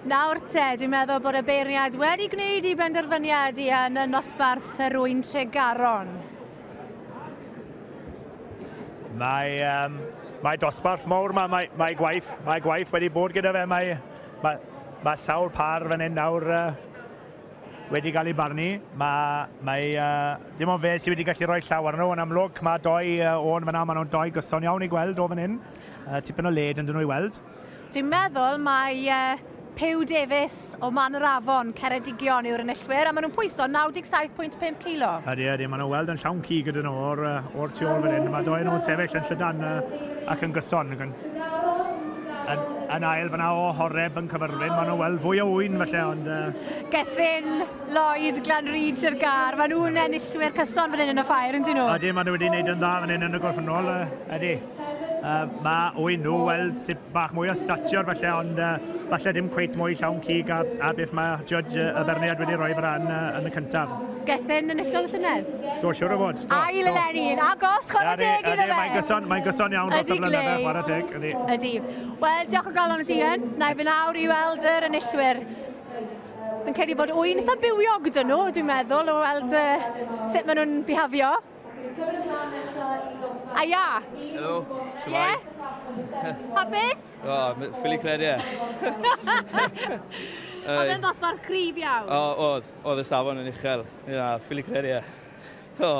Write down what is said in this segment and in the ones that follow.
Nawr te, dwi'n meddwl bod y beirniaid wedi gwneud i benderfyniad i yn y nosbarth yr ŵyn Tregaron. Mae, um, mae dosbarth mawr ma, mae, mae, gwaith, mae gwaith wedi bod gyda fe, mae, mae, mae sawl par fan hyn nawr uh, wedi cael ei barnu. Mae, mae uh, dim ond fe sydd wedi gallu rhoi llaw arno nhw yn amlwg. Mae doi uh, o'n fyna, maen nhw'n doi gyson iawn i gweld o fan hyn. Uh, tipyn o led yn dyn nhw i weld. Dwi'n meddwl mai uh, Puw Davies o Man yr Afon, Ceredigion yw'r enillwyr, a maen nhw'n pwyso 97.5 kilo. Ydy, ydy, maen nhw'n weld yn llawn cig ydyn nhw o'r, or tu ôl fan hyn. Mae doi nhw'n sefyll yn llydan ac yn gyson. Yn, yn, yn ail fyna o Horeb yn Cyfyrddin, maen nhw'n weld fwy o wyn felly, ond... Uh... Gethin, Lloyd, Glanrhyd, Sir Gâr, maen nhw'n enillwyr cyson fan hyn yn y ffair, yn dyn nhw? Ydy, maen nhw wedi gwneud yn dda fan hyn yn y gorffennol, ydy. Uh, mae ŵyn nhw weld tip bach mwy o stature falle, ond uh, falle dim cweit mwy llawn cig a, a beth mae judge uh, y berniad wedi rhoi fan uh, yn y cyntaf. Gethin yn enillodd y llynedd? Do, siwr o fod. Do, Ail eleni, agos, chwarae teg iddo fe. Mae'n gyson, mae'n gyson iawn dros y blynydde, chwarae teg. Ydy. Ydy. Wel, diolch o galon i ti, Ian. Na i fynd awr i weld yr enillwyr. Fi'n credu bod ŵyn eitha bywiog dyn nhw, dwi'n meddwl, o weld uh, sut maen nhw'n bihafio. Aia! Helo, shwmae? Ie? Hapus? O, ffili credu e. Oedd e'n ddosbarth cryf iawn? O, oedd. Oedd y safon yn uchel. Ia, ffili credu e. O.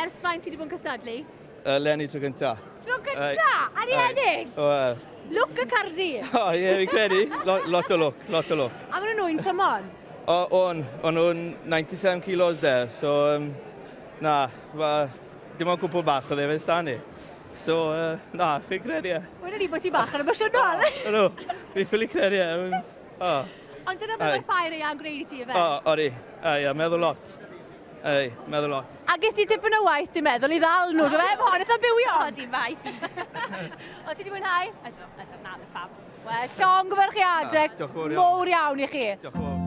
Ers faint ti wedi bod yn cystadlu? Uh, Lenny tro gynta. Tro gynta? A ni ennill? Wel. Lwc y Cardi. O, ie, fi'n credu. Lot, lot o lwc, lot o lwc. A maen nhw'n ŵyn trymon? O, o'n. O'n nhw'n 97 kilos de, so um, na, ma, dim ond cwpl bach o ddefyd sda ni. So, uh, na, fi'n credu e. Wedyn ni bod ti bach yn emosiynol. Ydw, fi'n ffili credu e. O. Ond dyna beth mae ffair eang gwneud i ti, ife? O, odi. Ai, a meddwl lot. Ei, meddwl lot. A ges ti dipyn o waith, dwi'n meddwl, i ddal nhw, do fe? Mae hon eitha bywiog. Odi, faith. O, ti wedi mwynhau? Ydw, ydw, na, fab. Wel, llongyfarchiadau mowr iawn i chi. Diolch yn fawr.